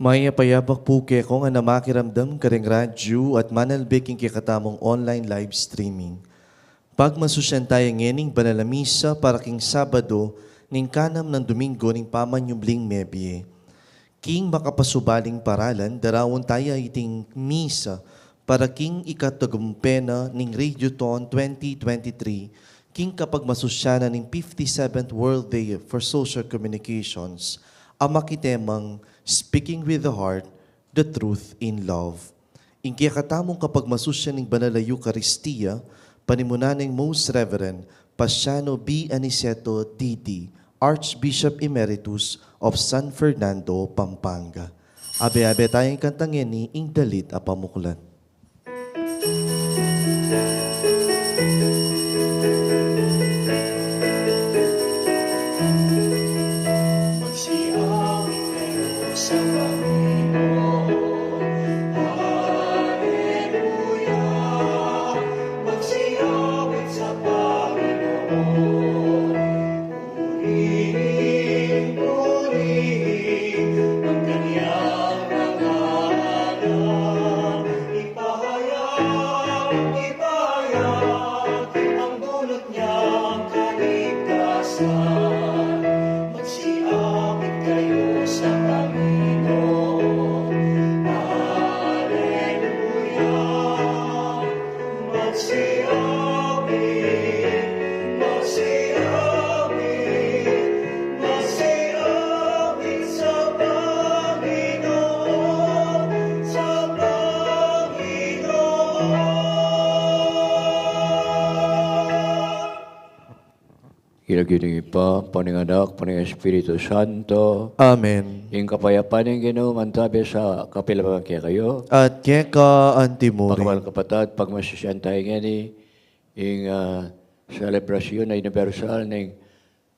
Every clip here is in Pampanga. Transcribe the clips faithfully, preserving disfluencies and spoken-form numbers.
Mayap a yabak pu kekong makiramdam karing radyu at manalbe king kekatamung online live streaming. Pagmasusyan taya ngening banal a misa para king Sabado ning kanam nang Domingo ning pamanyubling mebie. King makapasubaling paralan, daraun taya iting misa para king ikatagumpe na ning Radiothon twenty twenty-three, king kapagmasusyan na ning fifty-seventh World Day for Social Communications, a makitemang Speaking with the Heart, the Truth in Love. Ing kekatamung kapagmasusyan ning banal a Eukaristia, panimunan neng Most Reverend Pasiano B. Aniceto, D D, Archbishop Emeritus of San Fernando, Pampanga. Abe-abe tayang kantang ini ing dalit a pamuklat. Purihin, purihin ang kanyang pangalan. Ipahayag, ipahayag ang bunot niyang kaligtasan. Magsiapit kayo sa Panginoon. Hallelujah. Magsiapit, magsiapit, magsiapit sa Panginoon, sa Panginoon. King lagyu ning Ibpa, ampo ning Anak, ampo ning Espiritu Santo. Amen. Ing kapayapan ning Ginu mantabi sa kapilan man kekayu. At keka antimurin. Makanyan a kapatad, pagmasusyan taya ngeni ing, ah, selebrasyun a unibersal ning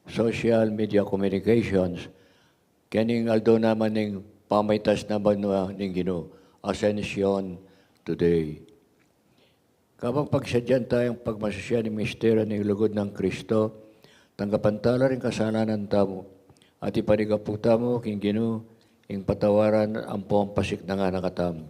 social media communications. Kening aldo naman ning pamaitas na banua ning Ginu, Ascension Today. Kabang pagsadyan taya ing pagmasusyan ning misteryu ning lugud nang Kristo, tanggapan tala ring kasalanan tamu, at ipanigapu tamu king Ginu ing patawaran ampong pasiknangan na katamu.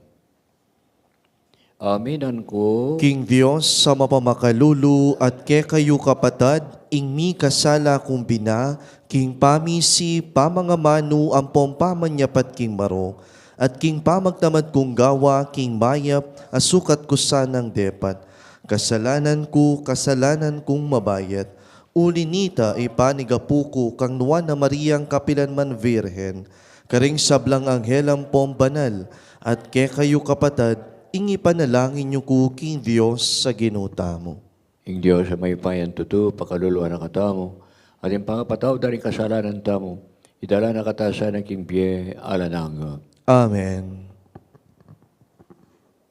Aminan ku king Dios a mapamakalulu at kekayu kapatad, ing mikasala kung bina, king pamisi, pamangamanu ampong pamanyapat king marok, at king pamagtamad kung gawa king mayap a sukat ku sanang depat. Kasalanan ku, kasalanan kung mabayat. Uli nita, ipanigapu ku kang Nuan a Mariang kapilan man Virgen, karing sablang anghel ampong banal, at kekayu kapatad, ing ipanalangin yu ku king Dios a Ginu tamu. Ing Dios a mayupayang tutu pakaluluan na katamu, at ing pangapatawad da ring kasalanan tamu, idala na kata sana king bie alang angga. Amen.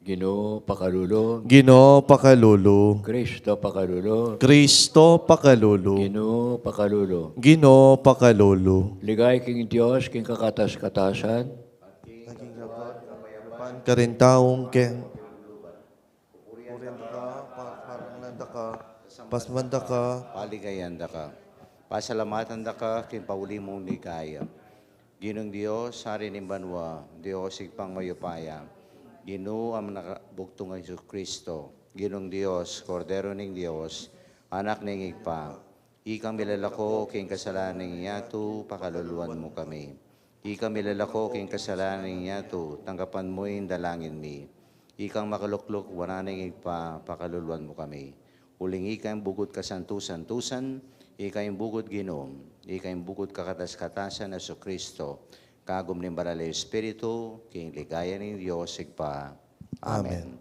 Ginu pakalulu. Ginu pakalulu. Kristo pakalulu. Kristo pakalulu. Ginu pakalulu. Ginu pakalulu. Ligaya king Dios king kakatas-katasan. Naging dapat kapayapan karing taung keng Purian da ka, pagparangalan da ka, pasman da ka, paligayan da ka. Pasalamatan da ka king pauli mung ligaya. Ginung Dios, Ari ning banua, Dios Ibpang mayupaya, Ginu a manakabugtung a Jesucristo, Ginung Dios, Kordero ning Dios, Anak ning Ibpa, Ikang milalako king kasalanan ning yatu, pakaluluan mu kami. Ikang milalako king kasalanan ning yatu, tanggapan mu ing dalangin mi. Ikang makalukluk wanan ning Ibpa, pakaluluan mu kami. Uling ika ing bugud kasantu-santusan, ika ing bugud Ginu, ika ing bugud kakatas-katasan a Jesucristo, kagum ning Banal a Espiritu, king ligaya ning Dios Ibpa. Amen. Amen.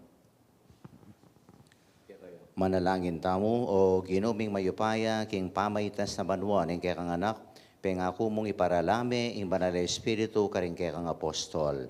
Manalangin tamu. O Ginu ming mayupaya, king pamaitas na banua ning kekang Anak, pengaku mung iparala me ing Banal a Espiritu karing kekang apostol.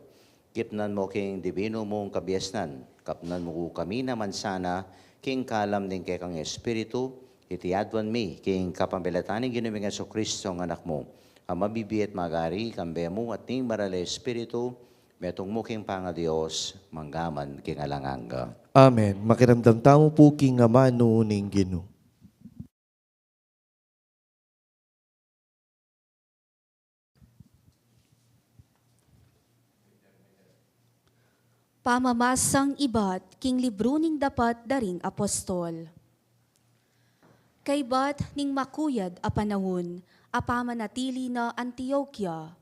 Kipnan mu king dibinu mung kabiasnan, kapnan mu ku kami naman sana king kalam ning kekang Espiritu, iti aduan mi king kapamilatan ning Ginu ming Jesucristo a Anak mu, a mabibie at magari kambe mu at ning Banal a Espiritu, metung mu king pangaDios, mangga man king alang angga. Amen. Makiramdam tamu pu king amanu ning Ginu. Pamamasang ibat king libru ning dapat da ring apostol. Kaybat ning makuyad a panaun a pamanatili na Antiokia,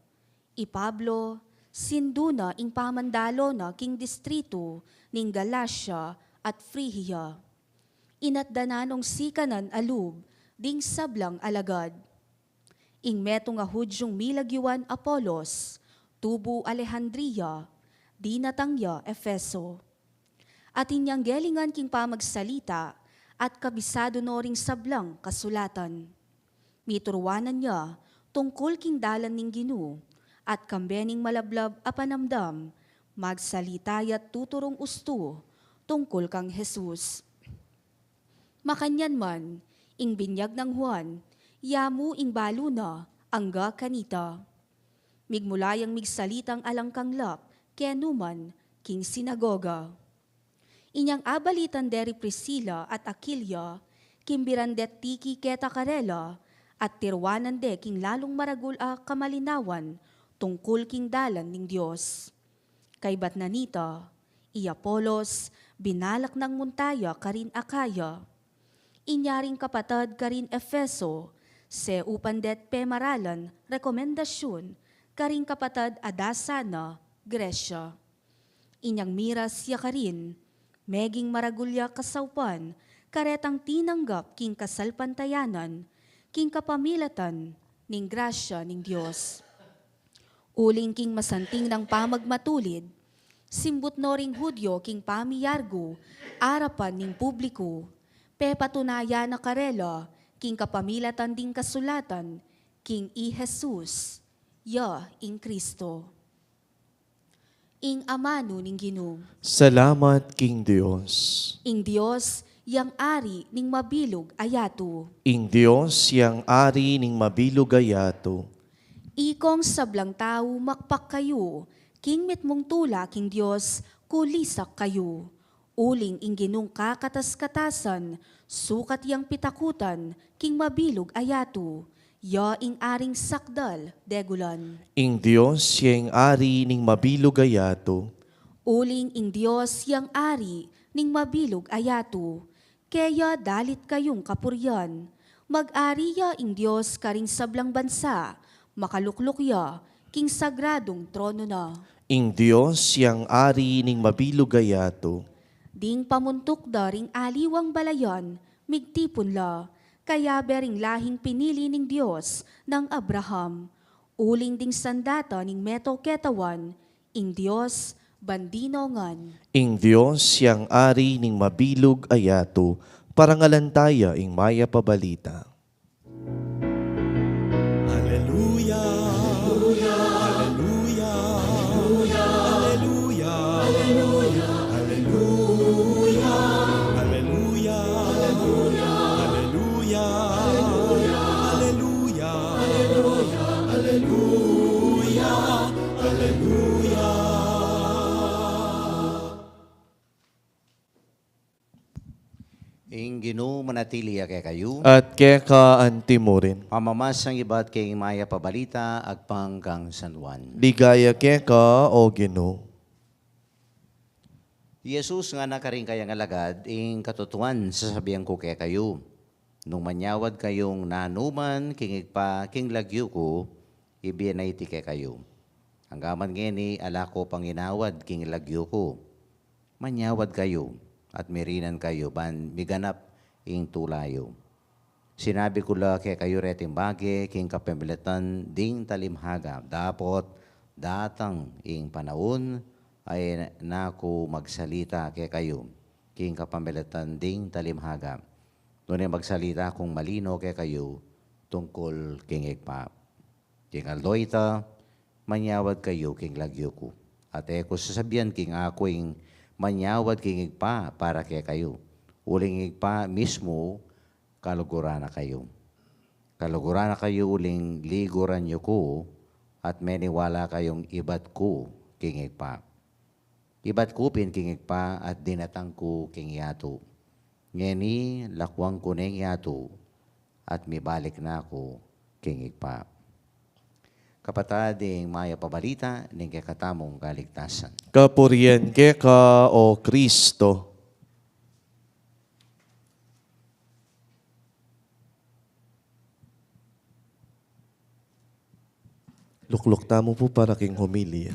i Pablo, sindu na ing pamandalo na king distritu ning Galacia at Frigia. Inatdanan nong sikanan a lub ding sablang alagad. Ing metung a Hudyung milagyuan Apolos, tubu Alejandria, dinatang ya Efeso. At inyang gelingan king pamagsalita, at kabisadu no ring sablang kasulatan. Mituruanan ya tungkul king dalan ning Ginu, at kambe ning malablab a panamdam, magsalita ya't tuturung ustu tungkul kang Jesus. Makanyan man, ing binyag nang Juan, ya mu ing balu na angga kanita. Migmula yang migsalitang alang kanlap kenu man king sinagoga. Inyang abalitan de ri Priscila at Aquila, kimbiran de't tiki keta karela, at tiruanan de king lalung maragul a kamalinawan tungkul king dalan ning Dios. Kaybat na nita, i Apolos, binalak nang munta ya karin Acaya. Inya ring kapatad karin Efeso, saupan de't pemaralan rekomendasyun karing kapatad a dasa na Grecia. Inyang miras ya karin, meging maragul ya kasaupan karetang tinanggap king kasalpantayanan, king kapamilatan ning grasya ning Dios. Uling king masanting nang pamagmatulid, simbut no ring Hudyo king pamiyargu arapan ning publiku, pepatunayan na karela king kapamilatan ding kasulatan, king i Jesus, ya ing Kristo. Ing amanu ning Ginu. Salamat king Dios. Ing Dios yang ari ning mabilug a yatu. Ing Dios yang ari ning mabilug a yatu. Ikong sablang tau, makpak kayu, king mitmung tula king Dios kulisak kayu. Uling ing Ginung kakatas-katasan, sukat yang pitakutan king mabilug a yatu, ya ing aring sakdal degulan. Ing Dios ya ing ari ning mabilug a yatu. Uling ing Dios yang ari ning mabilug a yatu, keya dalit kayung kapurian. Mag-ari ya ing Dios karing sablang bansa, makalukluk ya king sagradung trono na. Ing Dios yang ari ning mabilug a yatu. Ding pamuntuk da ring aliwang balayan, migtipun la, kayabe ring lahing pinili ning Dios nang Abraham. Uling ding sandata ning meto ketawan, ing Dios, ban dinu ngan. Ing Dios yang ari ning mabilug a yatu, parangalan taya ing mayap a balita. Aleluya. Aleluya. Aleluya. Aleluya. Aleluya. Aleluya. Aleluya. Aleluya. Ing Ginu manatili ya kekayu. At keka anti murin. Pamamasang ibat king mayap a balita agpang kang San Juan. Ligaya keka, O Ginu. Jesus ngana karing kayang alagad, ing katutuan sasabian ku kekayu, nung manyawad kayung nanu man king Ibpa king lagyu ku, ibie na iti kekayu. Anggaman ngeni ala ku pang inawad king lagyu ku, manyawad kayu, at mirinan kayu ban miganap ing tula yu. Sinabi ku la kekayu reting bage king kapamilatan ding talimhaga, dapot datang ing panaun a e na ku magsalita kekayu king kapamilatan ding talimhaga, nune magsalita kung malino kekayu tungkul king Ibpa. King aldo ita, manyawad kayu king lagyu ku. At e ku sasabian king aku ing manyawad king Ibpa para kekayu. Uling ing Ibpa mismu kaluguran na kayu. Kaluguran na kayu uling liguran yu ku, at meniwala kayung ibat ku king Ibpa. Ibat ku pin king Ibpa at dinatang ku king yatu. Ngeni lakuan ku neng yatu at mibalik na ku king Ibpa. kapatad, ing mayap a balita ning kekatamung kaligtasan. Kapurian keka, O Kristo. Lukluk tamu pu para king homilya.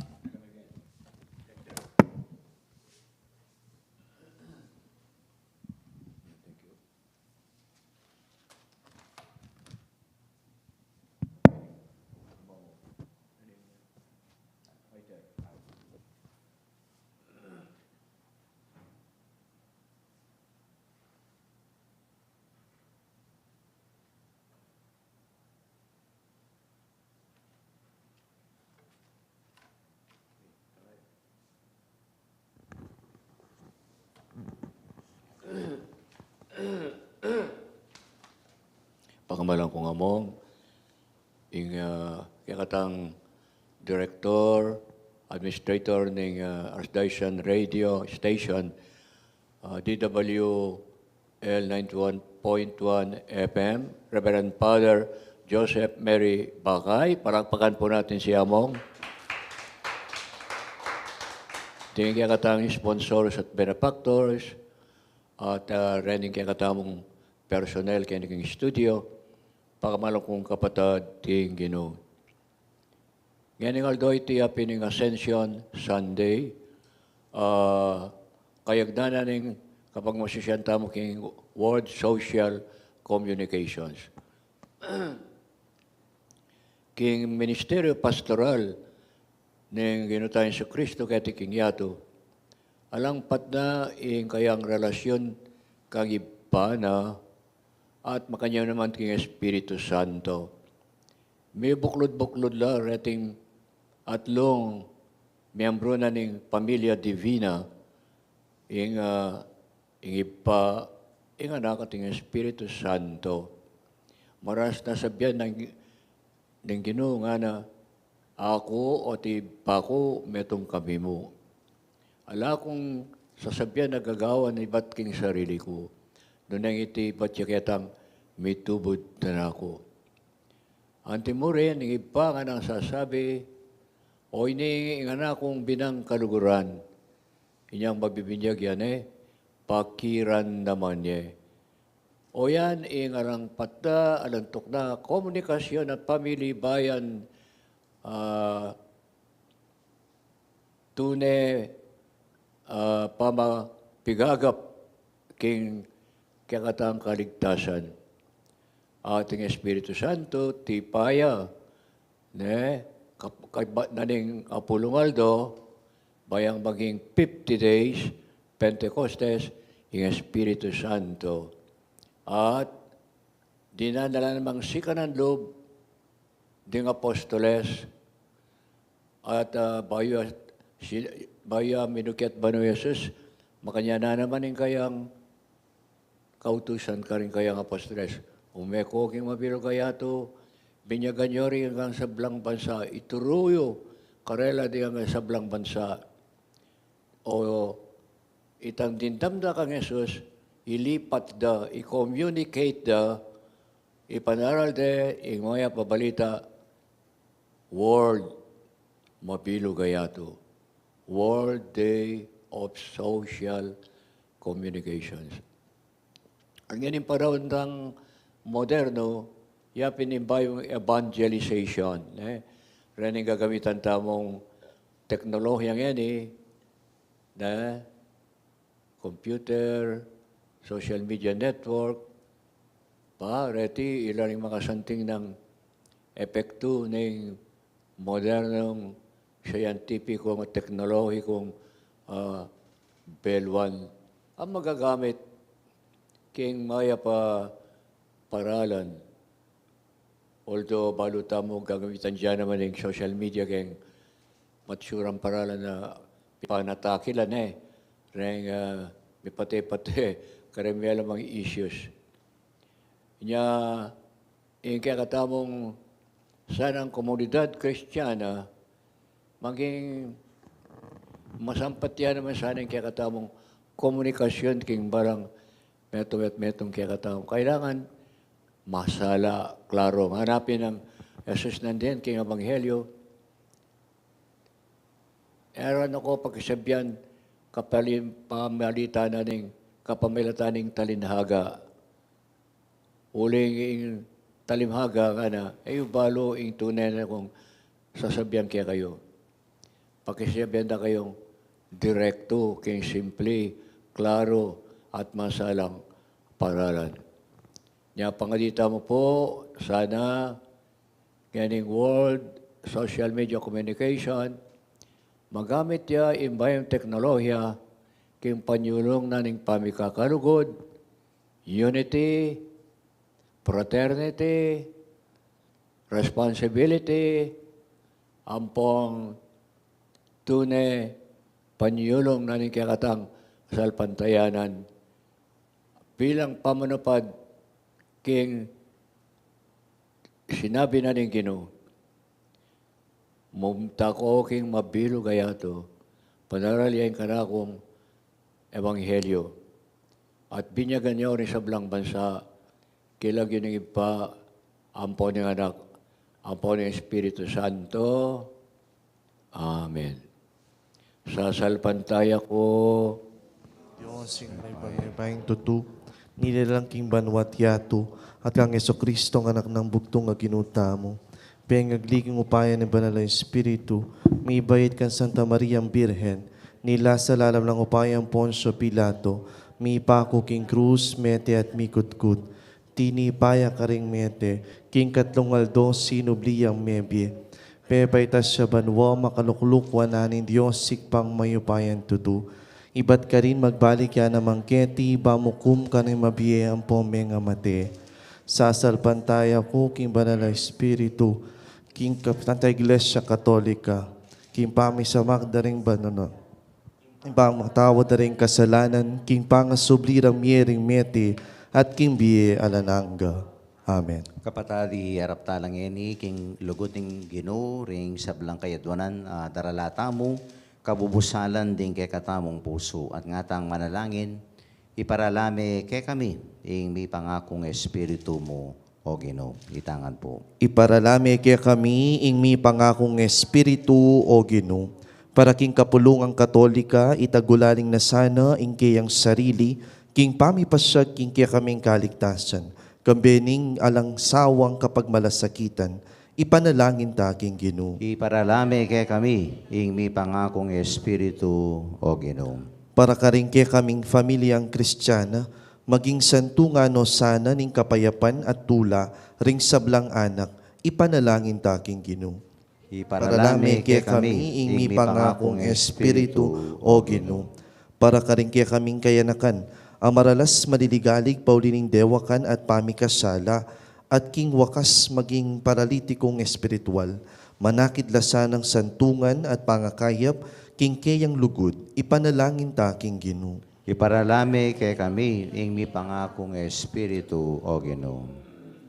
Pakamalan kung among ing, ah, kekatang director, administrator ning, ah, Archdiocese Radio Station, ah, D W L ninety-one point one F M, Reverend Father Joseph Mary Bakay. Palakpakan po natin si Among. Ding kekatang sponsors at benefactors, at, ah, rening kekatamung personnel keni king studio, pakamalan kung kapatad king Ginu. Ngening aldo iti ya pin ing Ascension Sunday, ah, kayagdanan ning kapagmasusian tamu king World Social Communications. King ministeryo pastoral ning Ginu tang Jesucristo keti king yatu, alang patna ing kayang relasyon kang Ibpa na at makanyan naman king Espiritu Santo. Mibuklud-buklud la reting atlung miyembro na ning Familia Divina, ing, ah, ing Ibpa, ing Anak, at ing Espiritu Santo. Maras na sabian ning, ning Ginu ngana, "Aku o ti Ibpa ku, metung kami mu." Ala kung sasabian a gagawan ibat king sarili ku. Nune iti ibat ya ketang mitubud na naku. Anti murin, ing Ibpa nganang sasabi, "O ini ing Anak kung binang kaluguran, inyang mabibinyag ya ne, pakiramdaman ye." O yan ing alang patna, alang tukna, komunikasyon at pamilibayan, ah, tune, ah, pamapigagap king kekatang kaligtasan. At ing Espiritu Santo, tipa ya, ne, kap-, kaibat na ning apulung aldo, bayang maging fifty days, Pentecostes, ing Espiritu Santo. At dinan na la namang sikanan lub ding apostoles, at, ah, bayu, si-, bayu minukyat banua i Jesus, makanyan na naman ing kayang kautusan karing kayang apostoles. Ume ko king mabilug a yatu, binyagan yu ring anggang sablang bansa, ituru yu karela ding anggang sablang bansa. O itang dimdam da kang Jesus, ilipat da, i-communicate da, ipanaral de ing mayap a balita, World, mabilug a yatu. World Day of Social Communications. Ngeni ing panaun tang modernu, ya pin ing bayung evangelization, ne? Rening gagamitan tamung teknolohiya ngeni, ne? Computer, social media network, pa, reti, ila ring makasanting nang epektu ning modernong scientifico, teknolohikong, ah, beluan a magagamit king mayap a paralan. Although balu tamu gagamitan ya naman ing social media keng matsurang paralan a panatakil la, ne, reng, ah, mipate-pate kareng melamang issues. Inya, ing kekatamung sanang komunidad Kristiana, maging masampat ya naman sana ing kekatamung komunikasyon king barang metung at metung kekatamu. Kailangan masala, klaro. Hanapin ang Jesus nandin king Ebanghelyo, e ra na ko pakisabian kapalim-, pamalitan na ning, kapamilatan ning talinghaga. Uling ing talinghaga ngana, e yu balu ing tune na kung sasabian kekayu. Pakisabian da kayung direkto, king simple, klaro, at masalang paralan. Nya pangadi tamu pu, sana ngening World Social Media Communication, magamit ya ing bayung teknolohiya king panyulung na ning pamikakalugud, unity, fraternity, responsibility, ampong tune panyulung na ning kekatang salpantayanan bilang pamanupad king sinabi na ning Ginu. Mumta ko king mabilug a yatu, panaral ya ing kanakung ebanghelyo, at binyagan ya ring sablang bansa, king lagyu ning Ibpa, ampo ning Anak, ampo ning Espiritu Santo. Amen. Sasalpantaya ku. Dios, ing mayupayang tutu, nilalang king banua't yatu, at kang Jesucristo, ing Anak nang bugtung a Ginu tamu, pengagli king upaya ning Banal a Espiritu, mibait kang Santa Mariang Birhen, nila sa lalam ning upaya nang Poncio Pilato, mipaku king krus, mete at mikutkut, tinipa ya karing mete, king katlung aldo sinubli yang mebie. Pepaitas ya banua, makalukluk wanan ning Dios Ibpang mayupayang tutu. Ibat karin magbalik ya naman keti, ban mukum karing mabie ampong mengamate. Sasalpantaya ku king Banal a Espiritu, king kap-, Santa Iglesia Katolika, king pamisamak da ring banua, king pangapatawad da ring kasalanan, king pangasubli rang mie ring mete, at king bie alang angga. Amen. Kapatad, iarap tala ngeni king lugud ning Ginu ring sablang kayadwanan a darala tamu, kabubusalan ding kekatamung pusu, at ngatang manalangin, iparala me kekami ing mipangakung Espiritu mu, O Ginu. Itangan pu. Iparala me kekami ing mipangakung Espiritu, O Ginu, para king kapulungan Katolika, itagulaling na sana ing keyang sarili king pamipasiag king kekaming kaligtasan, kambe ning alang sawang kapagmalasakitan, ipanalangin ta king Ginu. Iparala me kekami ing mipangakung Espiritu, O Ginu. Para karing kekaming familiang Kristiana, maging santungan no sana ning kapayapan at tula ring sablang anak, ipanalangin ta king Ginu. Iparala me kekami ing mipangakung Espiritu, O Ginu. Para karing kekaming kayanakan a maralas maliligalig pauli ning dewakan at pamikasala, at king wakas maging paralitikung espiritual, manakit la sanang santungan at pangakayap king keyang lugud, ipanalangin ta king Ginu. Iparala me kekami ing mipangakung Espiritu, O Ginu.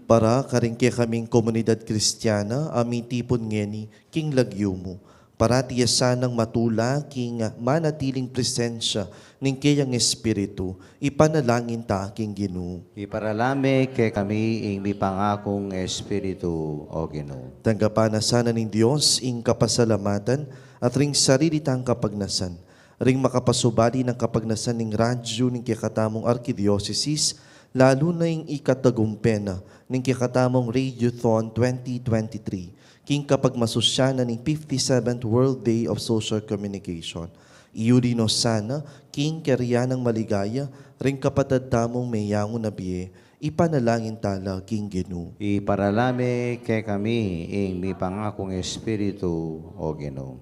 Para karing kekaming komunidad Kristiana a mitipun ngeni king lagyu mu, parati ya sanang matula king manatiling presensya ning keyang Espiritu, ipanalangin ta king Ginu. Iparala me kekami ing mipangakung Espiritu, O Ginu. Tanggapan na sana ning Dios ing kapasalamatan at ring sarili tang kapagnasan, ring makapasubali nang kapagnasan ning radyu ning kekatamung arkidiosesis, lalu na ing ikatagumpe na ning kekatamung Radiothon twenty twenty-three, king kapagmasusyanan ning fifty-seventh World Day of Social Communication. Iyuli no sana king karian nang maligaya ring kapatad tamung meyangu na bie, ipanalangin tala king Ginu. Iparala me kekami ing mipangakung Espiritu, O Ginu.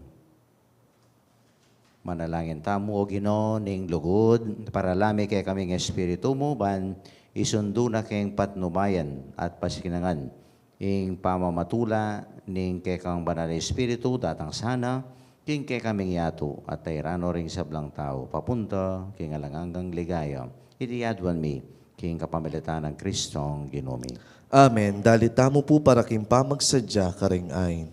Manalangin tamu, O Ginu, ning lugud, parala me kekami ing Espiritu mu, ban isundu na keng patnubayan at pasikinangan ing pamamatula ning kekang Banal a Espiritu, datang sana king kekaming yatu, at tairan no ring sablang tau papunta king alang anggang ligaya. Iti aduan mi king kapamilatan nang Kristong Ginu mi. Amen. Dalit tamu pu para king pamagsadya karing ain.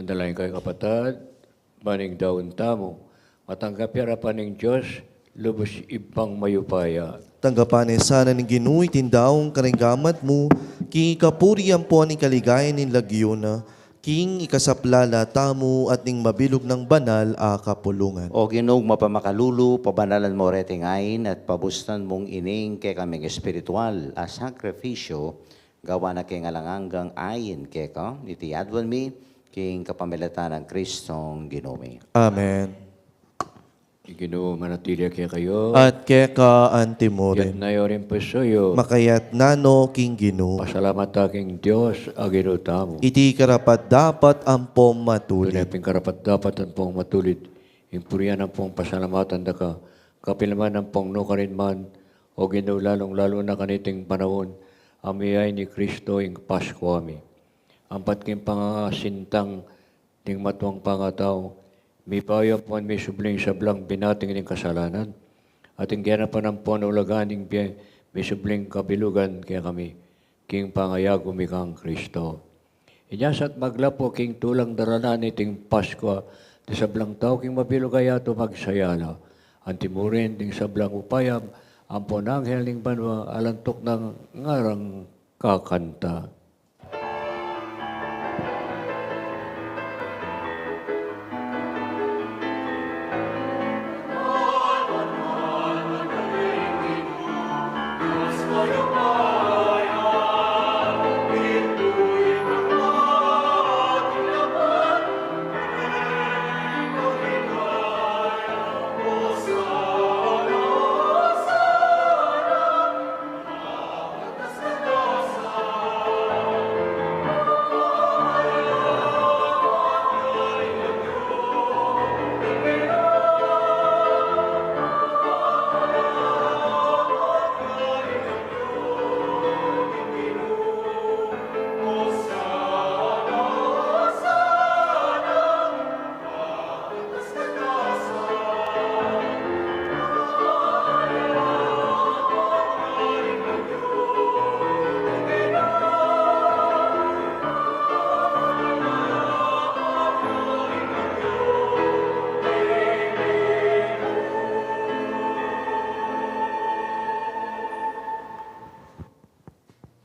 Dalangin kayu, kapatad, ban ing daun tamu matanggap ya arapan ning Dios, lubus Ibpang mayupaya. Tanggapan na sana ning Ginu iting daun karing gamat mu, king kapurian ampon king kaligayan ning lagyu na, king ikasaplala tamu at ning mabilug nang banal a kapulungan. O Ginu, mapamakalulu, pabanalan mu reting ain at pabustan mung ining kekaming espiritual a sakrifisyo, gawa na king alang anggang ain keka, iti aduan mi king kapamilatan nang Kristong Ginu mi. Amen. Ing Ginu manatili ya kekayu. At keka antimurin. Iyatas yu ring pusu yu. Makayatas no king Ginu. Pasalamat ta king Dios a Ginu tamu. Iti karapat-dapat ampon matulid. Tune pin karapat-dapat ampon matulid ing purian ampon pasalamatan da ka, kapilan man ampon nukarin man, O Ginu, lalung-lalu na kaniting panaun a miyayun i Kristo ing Paskua mi. Ampat king pangasintang ning matuang pangatau, mibayu ampon misubling sablang binating ning kasalanan, at ing ganapan ampon ulagan ning bie misubling kabilugan kekami, king pangayagu mi kang Kristo. Inya sa at maglapu king tulang daralan niting Paskua, ding sablang tau king mabilug a yatu magsaya la, antimurin ding sablang upaya ampon anghel ning banua, alang tuknang ngarang kakanta.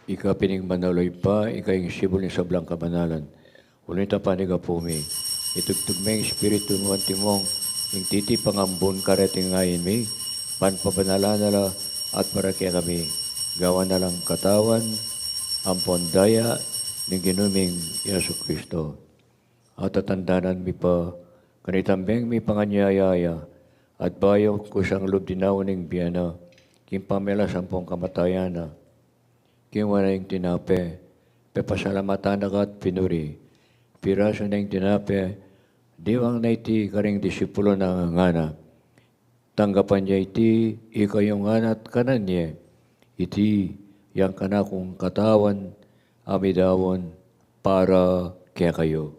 Ika pin ing banal, O Ibpa, ika ing sibul ning sablang kabanalan. Uli na nita, panigapu mi, itubud me ing Espiritu mu antimong ing titipang ambun kareting ain mi, ban pabanalan na la at para kekami, gawan na lang katawan ampon daya ning Ginu ming Jesucristo. At tatandanan mi pa, kanitang mipanganyaya ya, at bayu kusang lub dinaun ing bie na, king pamialas ampon kamatayan na, kinua ne ing tinape, pepasalamatan na ka at pinuri, pirasu ne ing tinape, diwang ne iti karing disipulu na, ngana: Tanggapan ye iti ikayu ngan at kanan ye, iti yang kanakung katawan a midaun para kekayu.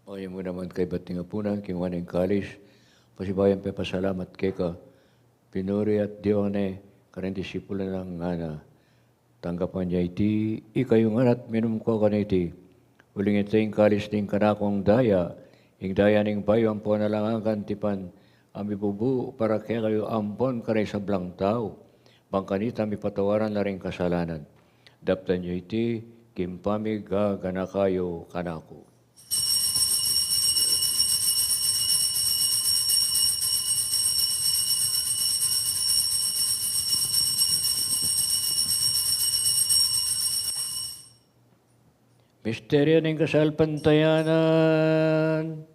Pakiabe mu naman kaybat ning apunan, kinua ne ing kalis, pasibayu yang pepasalamat keka, pinuri at diwang ne karing disipulu na, ngana: Tanggapan ye iti ikayu ngan at minum kayu kaniti, uling iti ing kalis ning kanakung daya, ing daya ning bayu ampon alang anggang tipan, a mibubu para kekayu ampon karing sablang tau, bang kanita mipatawaran la ring kasalanan. Daptan ye iti king pamigaganaka yu kanaku. Misteryu ning kasalpantayanan.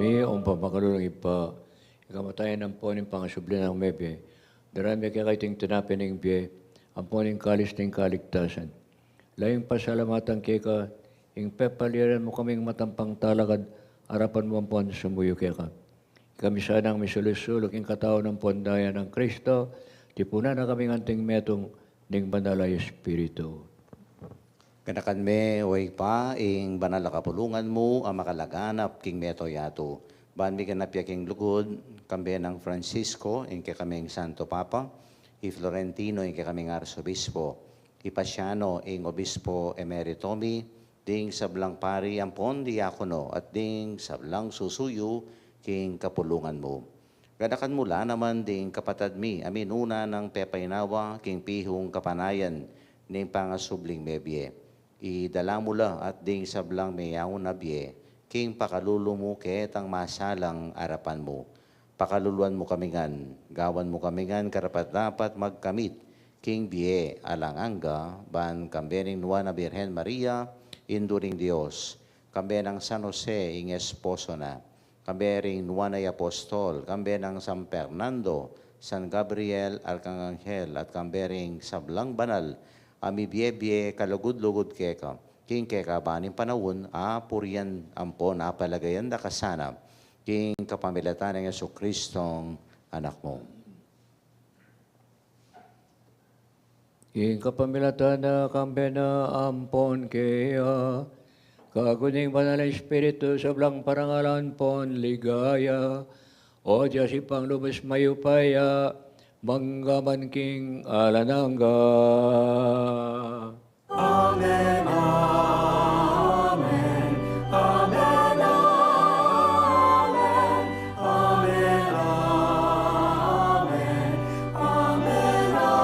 O mapakalulung Ibpa, ing kamatayan ampon ing pangasubli nang mebie, darame keka iting tinape ning bie ampon ing kalis ning kaligtasan. Lalu pasalamatan keka ing pepaliaran mu kaming matampang talakad king arapan mu ampon sumuyu keka. Ikami sanang misulu-sulu king katawan ampon daya nang Kristo, tipunan na kaming anting metung ning Banal a Espiritu. Ganakan me, o Ibpa, ing banal a kapulungan mu a makalaganap king mabilug a yatu. Ban miganap ya king lugud, kambe nang Francisco, ing kekaming Santo Papa, i Florentino, ing kekaming Arsobispo, i Paciano, ing Obispo Emerito mi, ding sablang pari ampon diakono, at ding sablang susuyu king kapulungan mu. Ganakan mu la naman ding kapatad mi a minuna nang pepainawa king pihung kapanayan ning pangasubling mebie. Idala mu la at ding sablang meyaun a bie king pakalulu mu ketang masalang arapan mu. Pakaluluan mu kami ngan, gawan mu kami ngan karapat-dapat magkamit king bie alang angga, ban kambe ning Nuan a Birhen Maria, Indu ning Dios, kambe nang San Jose, ing esposo na, kambe ring Nuan a Apostol, kambe nang San Fernando, San Gabriel, Arkanghel, at kambe ring sablang banal a mibie-bie kalugud-lugud keka, king kekaban ning panaun, a purian ampon a palagayan da ka sana, king kapamilatan nang Jesucristong Anak mu. King kapamilatan na, kambe na, ampon keya, kaugnay ning Banal a Espiritu, sablang parangalan ampon ligaya, o Dios Ibpang lubus mayupaya, mangga man king alang angga. Amen, amen, amen, amen, amen, amen, amen, amen.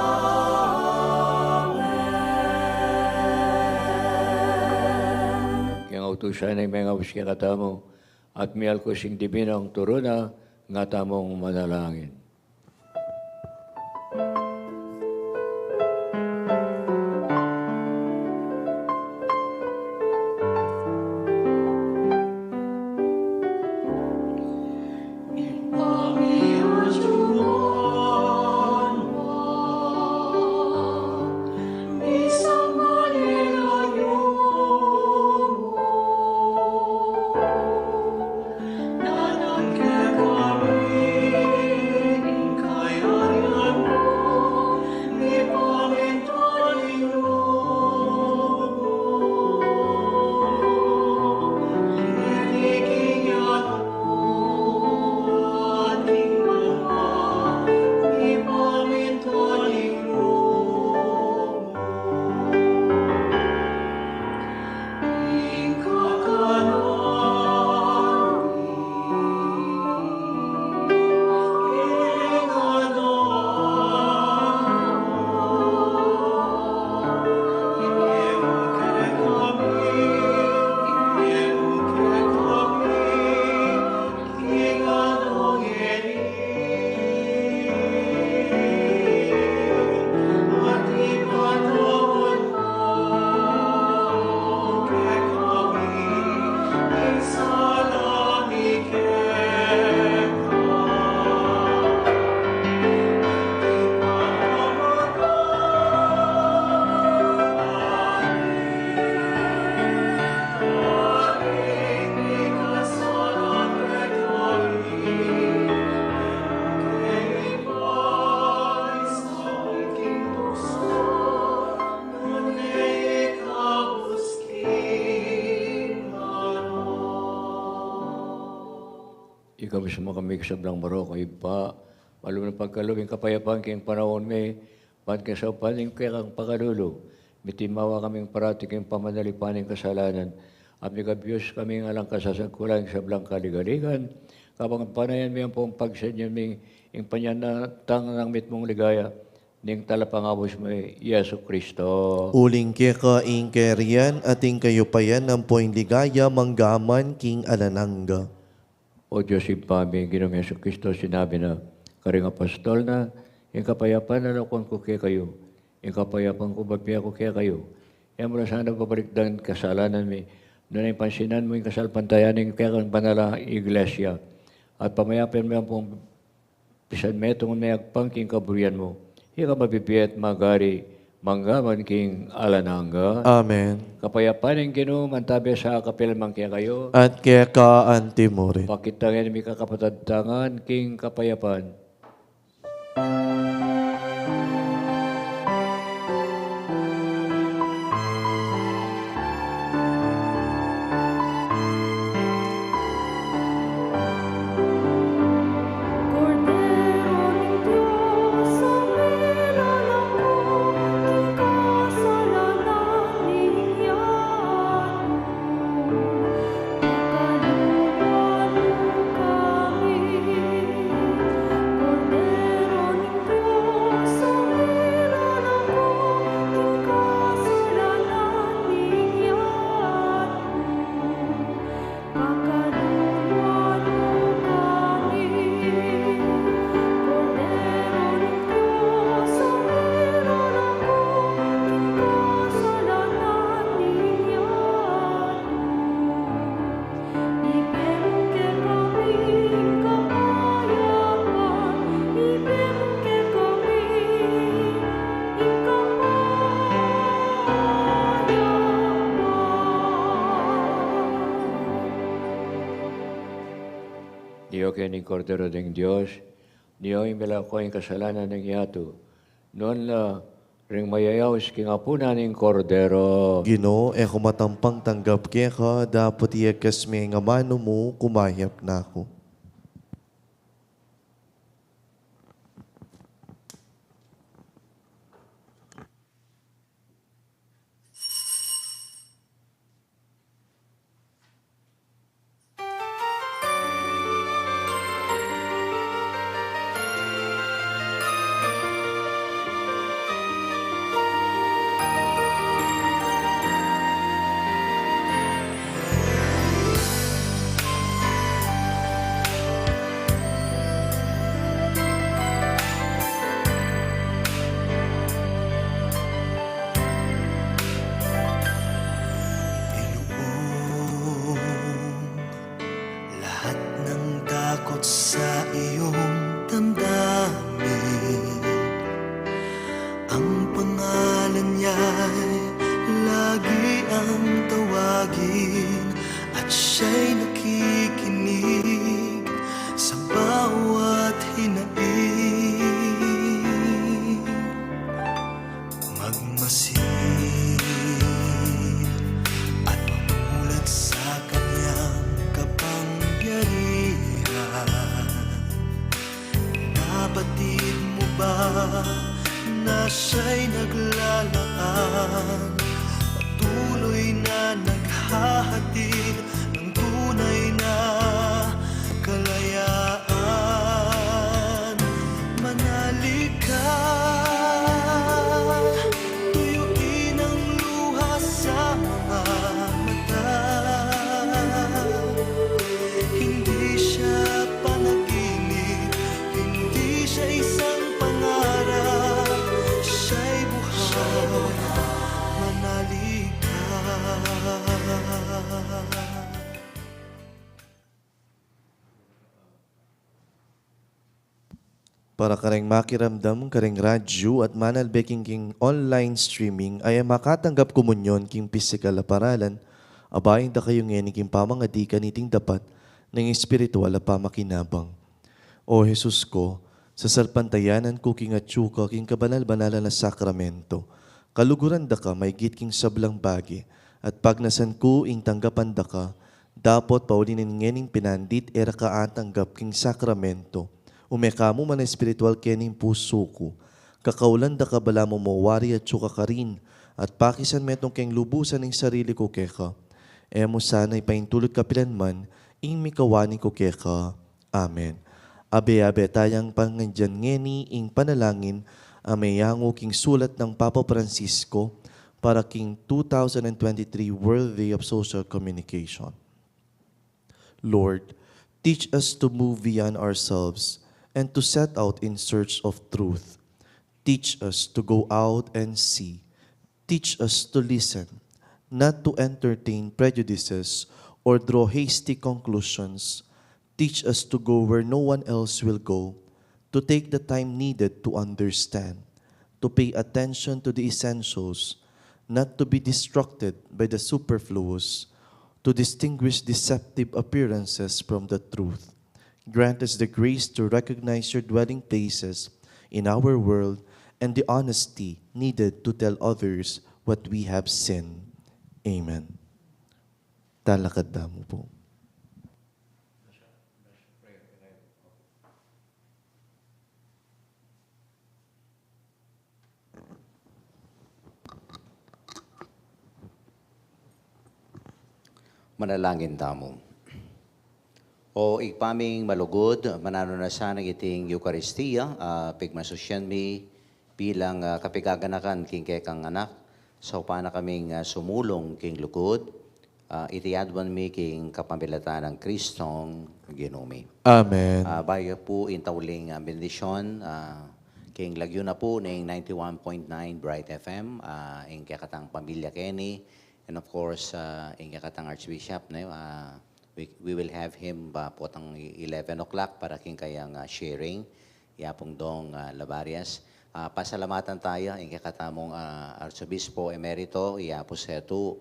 King kautusan na ing mengabus kekatamu, at mialkus ing dibinong turu na, nga tamung manalangin. Ikabus mu kami king sablang marok, o Ibpa, malugud nang pagkalub ing kapayapan king panaun mi, ban king saupan ning kekang pakalulu, mitimawa kaming parati king pamanalipan ning kasalanan, at mikabius kaming alang kasasagkulan king sablang kaligaligan, kapamanayan mi ampong pagsadyan mi ing panyatang nang mitmung ligaya, ning Talapangabus mi, Jesucristo. Uling keka ing kayarian, at ing kayupayan, ampo ing ligaya, mangga man king alang angga. O Dios Ibpa mi, ing Ginu ming Jesucristo, sinabi na karing apostol na, ing kapayapan lakuan ku kekayu, ing kapayapan ku bibie ku kekayu. E mu la sana babalikdan ing kasalanan mi, Nune pansinan mu ing kasalpantayanan ning kekang banal a Iglesia, at pamayapan me pung pisan metung meyagpang king kaburian mu. Ika mabibie't magari mangga man king alang angga. Amen. Ing kapayapan ning Ginu mantabe sa kapilan man kekayu. At keka antimurin. Pakit tamu ing mikakapatad tang ngan king kapayapan. Nio keni ing Kordero ning Dios, nio ing milako king kasalanan ning yatu. Nuan la ring mayayaus king apunan ning Kordero. Ginu, e ku matampang tanggap keka, dapot ikas me ing amanu mu, kumayap na ku. Lahat ng takot sa iyong damdamin, ang pangalan niya'y lagi ang tawagin, at siya'y nakikinig sa bawat hinaing. Magmasid at mamulat sa kanyang kapangyarihan. Nabatid mo ba na siya'y naglalaan, patuloy na naghahatid ng tunay na kalayaan? Manalig ka, tuyuin ang luha sa mga mata. Hindi siya panaginip, hindi siya isang pangarap, siya'y buhay. Manalig ka. Para kareng makiramdam kareng radyu at manalbe king online streaming a e makatanggap komunyon king pisikal a paralan, abayan da kayu ngeni king pamangadi kaniting dapat ning espiritual a pamakinabang. O Jesus ko, sasalpantayanan ku king atyu ka king kabanal-banalan a sakramento. Kaluguran da ka maigit king sablang bage, at pagnasan ku ing tanggapan da ka, dapot pauli ning ngening pinandit e ra ka atanggap king sakramento. Ume ka mu man espiritual kening pusu ku. Kakaulan da ka balamu mo wari atyu ka karin, at pakisan metung keng lubusan ing sarili ku keka. E mu sana ipaintulut kapilan man ing mikawani ku keka. Amen. Abe-abe tayang pangadyan ngeni ing panalangin a meyangu king sulat nang Papa Francisco para king two thousand and twenty-three World Day of Social Communication. Lord, teach us to move beyond ourselves and to set out in search of truth. Teach us to go out and see. Teach us to listen. not to entertain prejudices or draw hasty conclusions. Teach us to go where no one else will go, to take the time needed to understand, to pay attention to the essentials, not to be distracted by the superfluous, to distinguish deceptive appearances from the truth. Grant us the grace to recognize your dwelling places in our world and the honesty needed to tell others what we have seen. Amen. Talakad tamu pu. Manalangin tamu. O Ibpa ming malugud, mananu na sana iting Eukaristia, ah, pigmasusyan mi bilang, ah, kapigaganakan king kekang anak, saupan na kaming, ah, sumulung king lugud, ah, iti aduan mi king kapamilatan nang Kristong Ginu mi. Amen. Ah, bayu pu ing tauling, ah, bendisyon, ah, king lagyu na pu ning ninety-one point nine Bright F M, ah, ing kekatang pamilya keni, and of course, ah, ing kekatang Archbishop, ne, ah, we, we will have him, ah, potang eleven o'clock para king kayang, ah, sharing. Iya pung Dong, ah, Labarias. Ah, pasalamatan taya ing kekatamung, ah, Arsobispo Emerito, iya pu setu,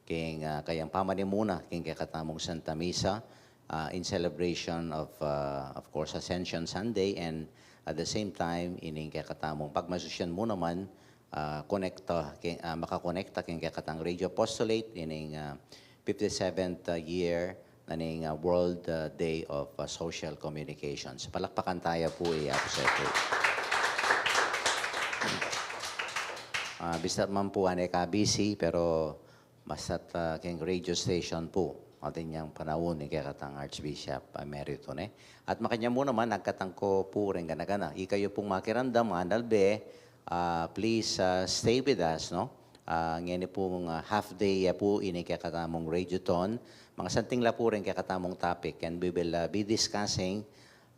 king, ah, kayang pamanimuna king kekatamung Santa Misa, ah, in celebration of, ah, of course, Ascension Sunday, and at the same time, ining kekatamung pagmasusyan mu naman, ah, konekta, king, ah, makakonekta king kekatang Radio Apostolate, ining, ah, fifty-seventh, ah, year na ning, ah, World, ah, Day of, ah, Social Communications. Palakpakan taya pu, iya pu setu. Ah, bista't man pu ane ka busy, pero basta't, ah, king radio station pu, atin yang panaun ing kekatang Archbishop Emerito, ne. At makanyan mu naman, agkatang ko pu ring gana-gana. Ikayu pung makiramdam, manalbe, ah, please, ah, stay with us, no? Ah, ngeni pung, ah, half day ya pu ini kekatamung Radiothon. Mangasanting la pu ring kekatamung topic, and we will, ah, be discussing,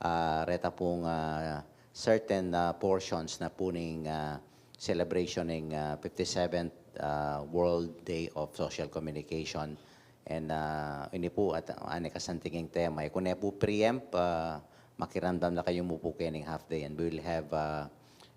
ah, reta pung, ah, certain, ah, portions na pu ning, ah, celebration ning, ah, fifty-seventh, ah, World Day of Social Communication. And, ah, ini pu at ane kasanting ing tema. E ku ne pu preempt, ah, makiramdam na kayu mu pu kening half day, and we will have, ah,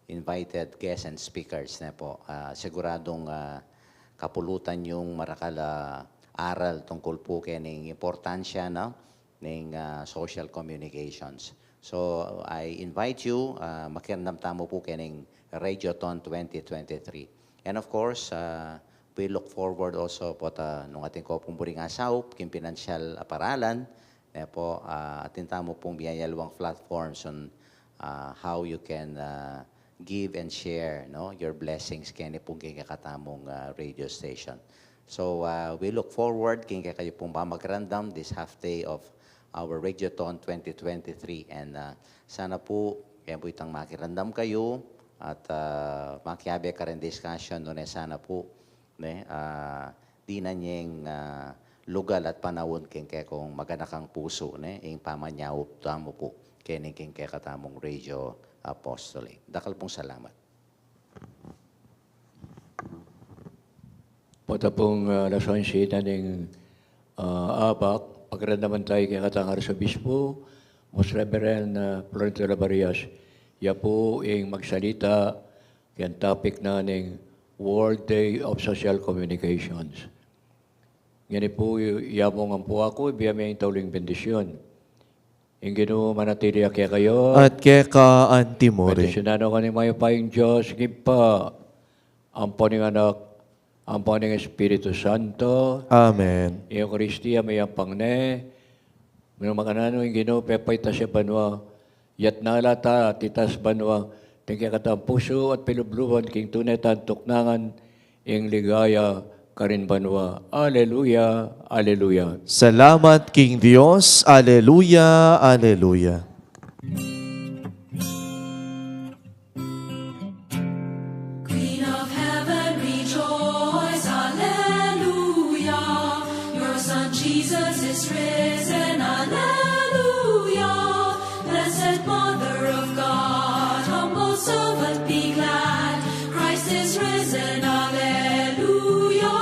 invited guests and speakers, ne pu. Ah, siguradung, ah, kapulutan yung marakal, ah, aral tungkul pu kening importansya, no, ning, ah, social communications. So, I invite you, ah, makiramdam tamu pu kening Radiothon twenty twenty-three. And of course, ah, we look forward also pu, ah, nung atin ko pung buring asaup king pinansyal a paralan, ne pu, ah, atin tamu pung biyayalwang platforms on, ah, how you can, ah, give and share, no, your blessings keni pung kekatamung, ah, radio station. So, ah, we look forward king kekayu pung pamakiramdam this half day of our Radiothon twenty twenty-three. And, ah, sana pu, kaya pu itang makiramdam kayu at, ah, makiabe karing discussion, nune sana pu, ne, ah, dinan yeng, ah, lugal at panaun king kekong maganakang pusu, ne, ing pamanyaup tamu pu keni king kekatamung Radio Apostolate. Dakal pung salamat. Pota pung, ah, alas onse na ning, ah, abak, pakiramdaman tayu ing kekatang Arsobispo, Most Reverend, ah, Florentino Labarias. Iya pu ing magsalita keng topic na ning World Day of Social Communications. Ngeni pu, yamu ngan pu aku, ibie mi ing tauling bendisyon. Ing Ginu manatili ya kekayu. At keka anti mu rin. Bendisyunan na kayu ning mayupayang Dios, ing Ibpa, ampo ning Anak, ampo ning Espiritu Santo. Amen. Ing Eukaristia, mayupaya ne, nung makananu ing Ginu, pepaitas ya banua, iyatas na la ta king banua, ing kekatang pusu at pilubluan king tune tang tuknangan, ing ligaya karin banua. Aleluya, aleluya. Salamat king Dios. Aleluya, aleluya. Queen of heaven, rejoice, Alleluia. Your Son Jesus is risen, Alleluia. Blessed Mother of God, humble servant, be glad. Christ is risen, Alleluia.